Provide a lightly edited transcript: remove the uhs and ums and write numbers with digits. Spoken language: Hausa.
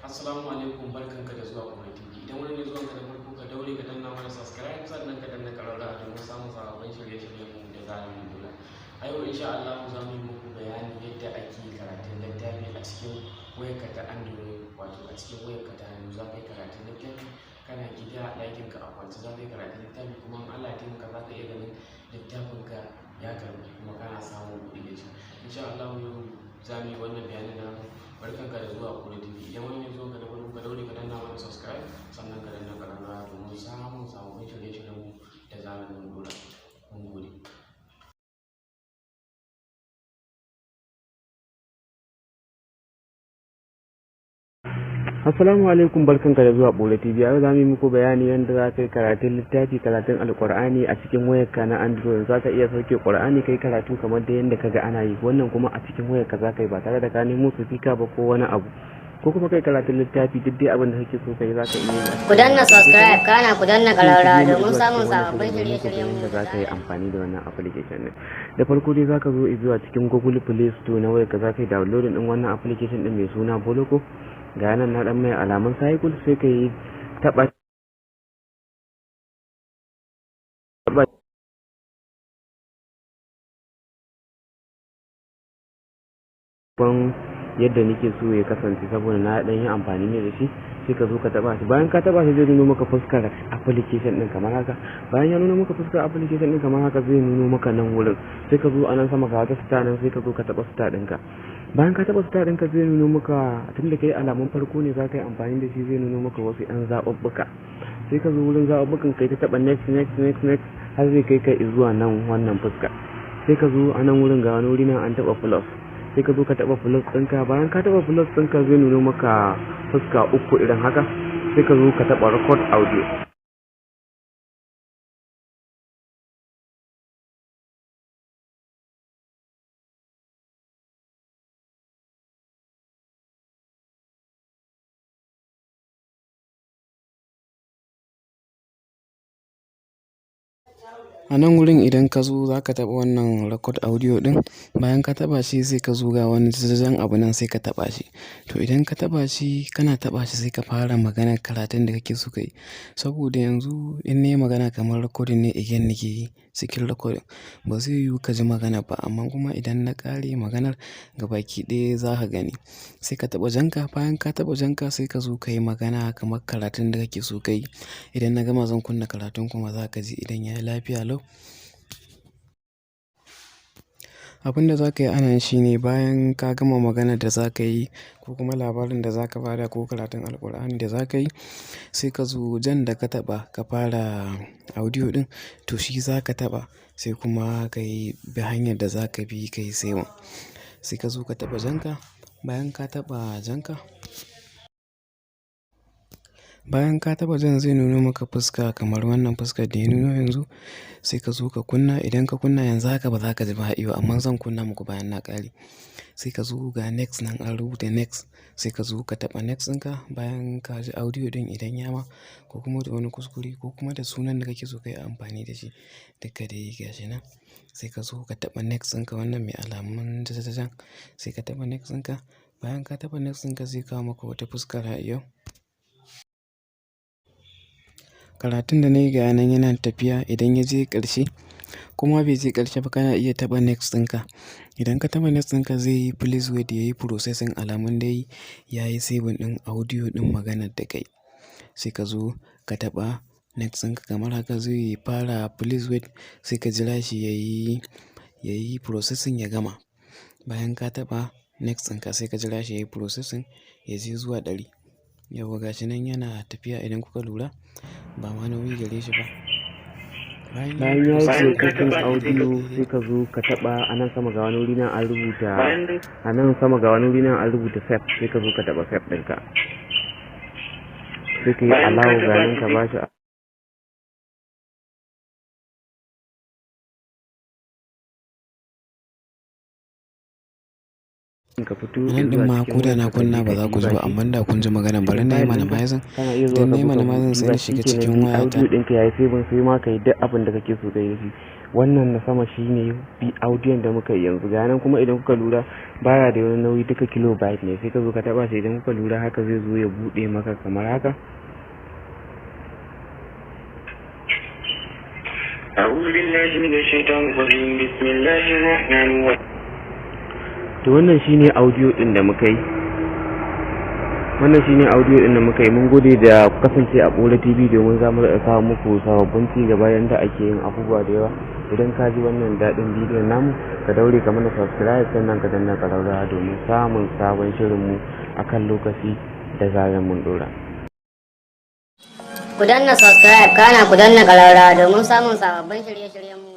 Assalamu alaikum, barkanka da zuwa Kura TV. Idan wani ne zuwanka na farko, ka daure ka danna mana subscribe, sannan ka danna ƙararrawa domin samun sababbin shirye-shiryen mu da zarar mun dora. A yau, insha Allah, za mu yi muku bayani yadda ake karatun littafi a cikin wayarka ta Android, wato a cikin wayarka ta hannu za ka yi karatun littafi. Kana gida a ɗakinka a kwance za ka yi karatun littafi, kuma in Allah ya taimaka za ka iya ganin littafinka ya karɓu kuma kana samun kuɗi da shi. Insha Allah yau za mu yi wannan bayanin namu. Barkanka da zuwa Kura TV. Idan wani ne zuwanka na farko, ka daure ka danna mana subscribe, sannan ka danna ƙararrawa domin samun sababbin shirye-shiryen mu da zarar mun dora. Mun gode. Assalamu alaikum, barkanka da zuwa Ɓola TV. Yau za mu yi muku bayani yadda za ka yi karatun littafi, karatun Alƙur'ani a cikin wayarka na Android. Za ka iya sauke Ƙur'ani kai karatu kamar da yadda ka ga ana yi. Wannan kuma a cikin wayarka za ka yi ba tare da ka nemo sifika ba ko wani abu. Ko kuma kai karatun littafi, duk dai abin da kake so kai za ka iya yi. Ku danna subscribe, kana ku danna ƙararrawa domin samun sababbin shirye-shiryen mu. Da za ka yi amfani da wannan application din. Da farko dai za ka zo zuwa cikin Google Play Store na wayarka, za ka yi downloading din wannan application din mai suna Boloko. Ga nan na dan mai alamun cycle, sai ka yi taba taba ban yadda nake so ya kasance, saboda na dan yi amfani ne da shi. Sai ka zo ka taba shi. Bayan ka taba shi, zai nuno maka fuskar application din kamar haka. Bayan ya nuno maka fuskar application din kamar haka, zai nuno maka nan wurin. Sai ka zo a nan sama, ga wata star nan, sai ka zo ka taba star ɗinka. Bayan ka taba star ɗinka, zai nuno maka, tunda kai alamun farko ne za ka yi amfani da shi, zai nuno maka wasu 'yan zaɓuɓɓuka. Sai ka zo wurin zaɓuɓɓukan, kai ta taɓa next, next, next, next, har zai kai ka zuwa nan wannan fuska. Sai ka zo a nan wurin, ga wani wuri nan an taɓa plus, sai ka zo ka taɓa plus ɗinka. Bayan ka taɓa plus ɗinka, zai nuno maka fuska uku irin haka. Sai ka zo ka taɓa record audio. A nan wurin idan ka zo za ka taɓa wannan record audio ɗin. Bayan ka taɓa shi, sai ka zo ga wani jan abu nan, sai ka taɓa shi. To, idan ka taɓa shi, kana taɓa shi, sai ka fara maganar karatun da kake so ka yi. Saboda yanzu in nayi magana kamar recording ne again nake yi cikin recording, ba zai yiwu ka ji magana ba, amma kuma idan na ƙare maganar gabaki ɗaya za ka gani. Sai ka taɓa janka. Bayan ka taɓa janka, sai ka zo ka yi magana kamar karatun da kake so ka yi. Idan na gama, zan kunna karatun kuma za ka ji idan ya yi lafiya lau. Abin da za ka yi a nan shine, bayan ka gama maganar da za ka yi ko kuma labarin da za ka ba da ko karatun Alqur'ani da za ka yi, sai ka zo jan da ka taɓa ka fara audio ɗin, to shi za ka taɓa, sai kuma ka yi bi hanyar da za ka bi ka yi saving. Sai ka zo ka taɓa janka. Bayan ka taɓa janka, bayan ka taɓa jan, zai nuno maka fuska kamar wannan fuskar da ya nuno yanzu. Sai ka zo ka kunna. Idan ka kunna yanzu haka, ba za ka ji ba iyo, amma zan kunna muku bayan na ƙare. Sai ka zo ga next nan, an rubuta next, sai ka zo ka taɓa next ɗinka. Bayan ka ji audio ɗin idan ya ma ko kuma da wani kuskure ko kuma da sunan da kake so ka yi amfani da shi, duka dai gashi nan. Sai ka zo ka taɓa next ɗinka, wannan mai alamun jajajajan, sai ka taɓa next ɗinka. Bayan ka taɓa next ɗinka, zai kawo maka wata fuskar har yau. Karatun da na yi ga nan yana tafiya. Idan ya je ƙarshe, kuma bai je ƙarshe ba, kana iya taɓa next ɗinka. Idan ka taɓa next ɗinka, zai yi please wait, ya yi processing, alamun dai ya yi saving ɗin audio ɗin maganar da kai. Sai ka zo ka taɓa next ɗinka kamar haka, zai fara please wait, sai ka jira shi ya yi processing ya gama. Bayan ka taɓa next ɗinka, sai ka jira shi ya yi processing ya je zuwa 100. Yauwa, gashi nan yana tafiya. Idan kuka lura, ba ma nauyi gare shi ba. Bayan ya yi processing audio, sai ka zo ka taba a nan sama, ga wani wuri nan an rubuta, a nan sama ga wani wuri nan an rubuta save, sai ka zo ka taba save ɗinka. Sai ka yi allow, ga nan ka bashi ka fito. Nan ɗin ma ko da na kunna ba za ku ji ba, amma da kun ji maganar, bari na yi minimizing. Idan na yi minimizing, sai na shiga cikin wayata. Audio ɗinka yayi saving, sai ma ka yi duk abin da kake so ka yi da shi. Wannan na sama shine audio da muka yi yanzu. Ga nan kuma, idan kuka lura, baya da wani nauyi, duka kilobyte ne. Sai ka zo ka taba shi. Idan kuka lura, haka zai zo ya bude maka kamar haka. أعوذ بالله من الشيطان الرجيم، بسم الله الرحمن الرحيم. To, wannan shine audio din da muka yi. Wannan shine audio din da muka yi. Mun gode da ku kasance a Bola TV domin za mu riƙa kawo muku sababbin ci gaba, yanda ake yin abubuwa da yawa. Idan ka ji wannan daɗin bidiyon namu, ka daure ka mana subscribe, sannan ka danna ƙararrawa domin samun sabon shirinmu akan lokaci da zarar mun ɗora. Ku danna subscribe, kana ku danna ƙararrawa domin samun sababbin shirye-shiryenmu.